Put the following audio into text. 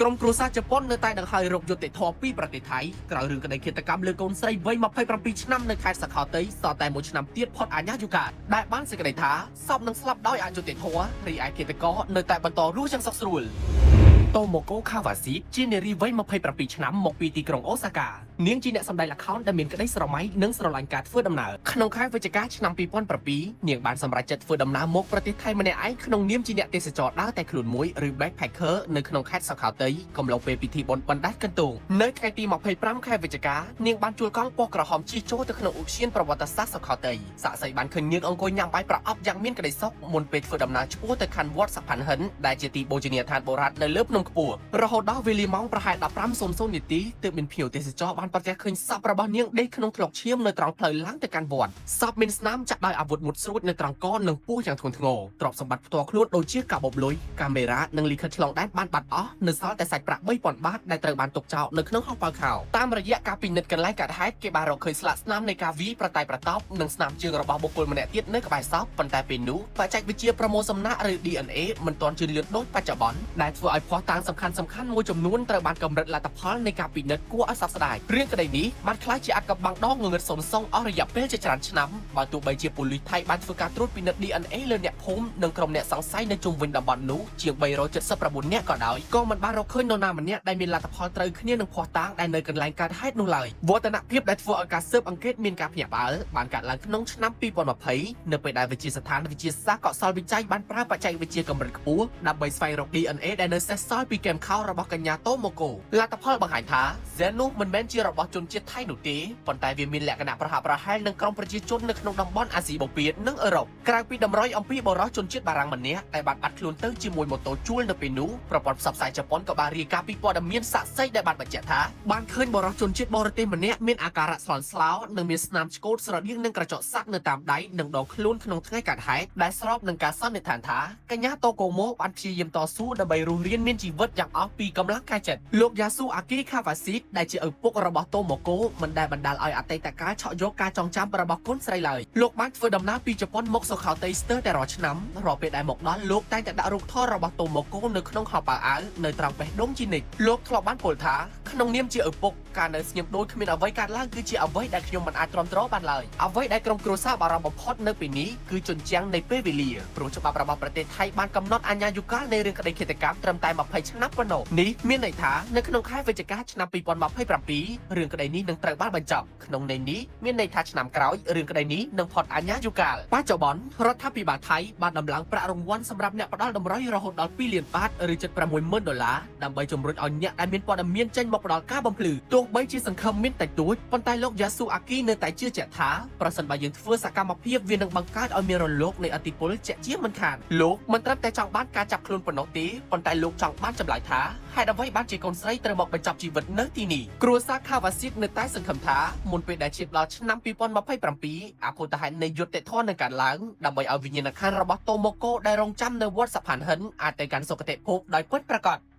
ក្រុមគ្រួសារជប៉ុននៅតែដង្ហើយរកយុត្តិធម៌ពីប្រទេសថៃក្រោយរឿងក្តីឃាតកម្មលើកូនស្រីវ័យ27ឆ្នាំនៅខេត្តសខោទ័យសល់តែមួយឆ្នាំទៀតផុតអាជ្ញាយុកាលដែលបានសេចក្តីថាសពនឹងស្លាប់ដោយអយុត្តិធម៌រីឯឃាតករនៅតែបន្តរស់យ៉ាងសុខស្រួលតូម៉ូកូខាវ៉ាស៊ីជានារីវ័យ27ឆ្នាំមកពីទីក្រុងអូសាកានាងជាអ្នកសម្ដែងល្ខោនដែលមានក្តីស្រមៃនិងស្រឡាញ់ការធ្វើដំណើរក្នុងខែវិច្ឆិកាឆ្នាំ2007នាងបានសម្រេចចិត្តធ្វើដំណើរមកប្រទេសថៃម្នាក់ឯងក្នុងនាមជាអ្នកទេសចរដើរតែខ្លួនមួយឬ backpacker នៅក្នុងខេត្តសុខោទ័យកំឡុងពេលពិធីបុណ្យបណ្ដែតកន្ទងនៅថ្ងៃទី25ខែវិច្ឆិកានាងបានជួលកង់ពណ៌ក្រហមជិះចូលទៅក្នុងឧទ្យានប្រវត្តិសាស្ត្រសុខោទ័យសាក្សីបានឃើញនាងអង្គុយញ៉ាំបាយប្រអប់យ៉ាងមានក្តីសុខមុនពេលធ្វើដំណើរឆ្ពោះទៅកាន់វត្តសផាន់ហិនដែលជាទីបូជនីយដ្ឋានបុរាណនៅលើភ្នំខ្ពស់រហូតដល់វេលាម៉ោងប្រហែល15:00នាទីទើបមានភ្ញៀវទេសចរបានប្រទះឃើញសពរបស់នាងដេកក្នុងថ្លុកឈាមនៅត្រង់ផ្លូវឡើងទៅកាន់វត្តសពមានស្នាមចាក់ដោយអាវុធមុតស្រួចនៅត្រង់កនិងពោះយ៉ាងធ្ងន់ធ្ងរទ្រព្យសម្បត្តិផ្ទាល់ខ្លួនដូចជាកាបូបលុយកាមេរ៉ានិងលិខិតឆ្លងដែនបានបាត់អស់នៅសល់តែសាច់ប្រាក់3000បាតដែលត្រូវបានទុកចោលនៅក្នុងហោប៉ៅខោតាមរយៈការពិនិត្យកន្លែងកើតហេតុគេបានរកឃើញស្លាកស្នាមនៃការវាយប្រតែប្រតប់និងស្នាមជើងរបស់បុគ្គលម្នាក់ទៀតនៅក្បែរសពប៉ុន្តែពេលនោះបច្ចេកវិទ្យាប្រមូលសំណាក់ឬ DNA មិនទាន់ជឿនលឿនដូចបច្ចុប្បន្នដែលធ្វើឲ្យភស្តុតាងសំខាន់ៗមួយចំនួនត្រូវបានកម្រិតលទ្ធផលនៃការពិនិត្យគួរឲ្យសោកស្ដាយរឿងក្តីនេះបានក្លាយជាអាថ៌កំបាំងដ៏ងងឹតសូន្យសុងអស់រយៈពេលជាច្រើនឆ្នាំបើទោះបីជាប៉ូលីសថៃបានធ្វើការត្រួតពិនិត្យ DNA លើអ្នកភូមិនិងក្រុមអ្នកសង្ស័យនៅជុំវិញតំបន់នោះជាង379នាក់ក៏ដោយក៏មិនបានរកឃើញនរណាម្នាក់ដែលមានលទ្ធផលត្រូវគ្នានឹងភស្តុតាងដែលនៅកន្លែងកើតហេតុនោះឡើយវឌ្ឍនភាពដែលធ្វើឲ្យការស៊ើបអង្កេតមានការភ្ញាក់ផ្អើលបានកើតឡើងក្នុងឆ្នាំ2020នៅពេលដែលវិទ្យាស្ថានវិទ្យាសាស្ត្រកុសលវិច័យបានប្រើបច្ចេកវិទ្យាកម្រិតខ្ពស់ដើម្បីស្វែងរក DNA ដែលនៅសេសសល់ពីគែមខោរបស់កញ្ញាតូម៉ូកូលទ្ធផលបង្ហាញថាហ្សែននោះមិនមែនជារបស់ជនជាតិថៃនោះទេប៉ុន្តែវាមានលក្ខណៈប្រហាក់ប្រហែលនឹងក្រុមប្រជាជននៅក្នុងតំបន់អាស៊ីបូព៌ានិងអឺរ៉ុបក្រៅពីតម្រុយអំពីបុរសជនជាតិបារាំងម្នាក់ដែលបានបាត់ខ្លួនទៅជាមួយម៉ូតូជួលនៅពេលនោះប្រព័ន្ធផ្សព្វផ្សាយជប៉ុនក៏បានរាយការណ៍ពីព័ត៌មានសាក្សីដែលបានបញ្ជាក់ថាបានឃើញបុរសជនជាតិបរទេសម្នាក់មានអាការៈស្លន់ស្លោនិងមានស្នាមឆ្កូតស្រដៀងនឹងក្រចកសត្វនៅតាមដៃនិងដងខ្លួនក្នុងថ្ងៃកើតហេតុដែលស្របនឹងការសន្និដ្ឋានថាកញ្ញាតូកូម៉ូបានព្យាយាមតស៊ូដើម្បីរស់រានមានជីវិតយ៉ាងអស់ពីកម្លាំងកាយចិត្តលោកយ៉ាស៊ូអាគីខាវ៉ាស៊ីតដែលជាឪពុករបស់តូម៉ូកូមិនដែលបណ្ដាលឲ្យអតីតកាលឆក់យកការចងចាំរបស់កូនស្រីឡើយលោកបានធ្វើដំណើរពីជប៉ុនមកសុខោទ័យស្ទើរតែរាល់ឆ្នាំរាល់ពេលដែលមកដល់លោកតែងតែដាក់រូបថតរបស់តូម៉ូកូនៅក្នុងហោប៉ៅអាវនៅត្រង់បេះដូងជានិច្ចលោកធ្លាប់បានពោលថាក្នុងនាមជាឪពុកការនៅស្ងៀមដូចគ្មានអ្វីកើតឡើងគឺជាអ្វីដែលខ្ញុំមិនអាចទ្រាំទ្របានឡើយអ្វីដែលក្រុមគ្រួសារបារម្ភបំផុតនៅពេលនេះគឺជញ្ជាំងនៃពេលវេលាព្រោះច្បាប់របស់ប្រទេសថៃបានកំណត់អាជ្ញាយុកាលនៃរឿងក្តីឃាតកម្មត្រឹមតែ20ឆ្នាំប៉ុណ្ណោះនេះមានន័យថានៅក្នុងខែវិច្ឆិកាឆ្នាំ2027រឿងក្តីនេះនឹងត្រូវបានបញ្ចប់ក្នុងន័យនេះមានន័យថាឆ្នាំក្រោយរឿងក្តីនេះនឹងផុតអាជ្ញាយុកាលបច្ចុប្បន្នរដ្ឋាភិបាលថៃបានដំឡើងប្រាក់រង្វាន់សម្រាប់អ្នកផ្ដល់តម្រុយរហូតដល់2លានបាតឬជិត60000ដុល្លារដើម្បីជំរុញឲ្យអ្នកដែលមានព័ត៌មានចេញមកផ្ដល់ការបំភ្លឺទោះបីជាសង្ឃឹមមានតិចតួចប៉ុន្តែលោកយ៉ាស៊ូអាគីនៅតែជឿជាក់ថាប្រសិនបើយើងធ្វើសកម្មភាពវានឹងបង្កើតឲ្យមានរលកនៃឥទ្ធិពលជាក់ជាមិនខានលោកមិនត្រឹមតែចង់បានការចាប់ខ្លួនប៉ុណ្ណោះទេប៉ុន្តែលោកចង់បានចម្លើយថាហេតុអ្វីបានជាកូនស្រីត្រូវមកបញ្ចប់ជីវិតនៅទីនេះគ្រួសារខាវ៉ាស៊ីតនៅតែសង្ឃឹមថាមុនពេលដែលឈានដល់ឆ្នាំ2027អភូតហេតុនៃយុត្តិធម៌នឹងកើតឡើងដើម្បីឲ្យវិញ្ញាណក្ខន្ធរបស់តូម៉ូកូដែលរងចាំនៅវត្តសផានហិនអាចទៅកាន់សុគតិភពដោយពិតប្រាកដ។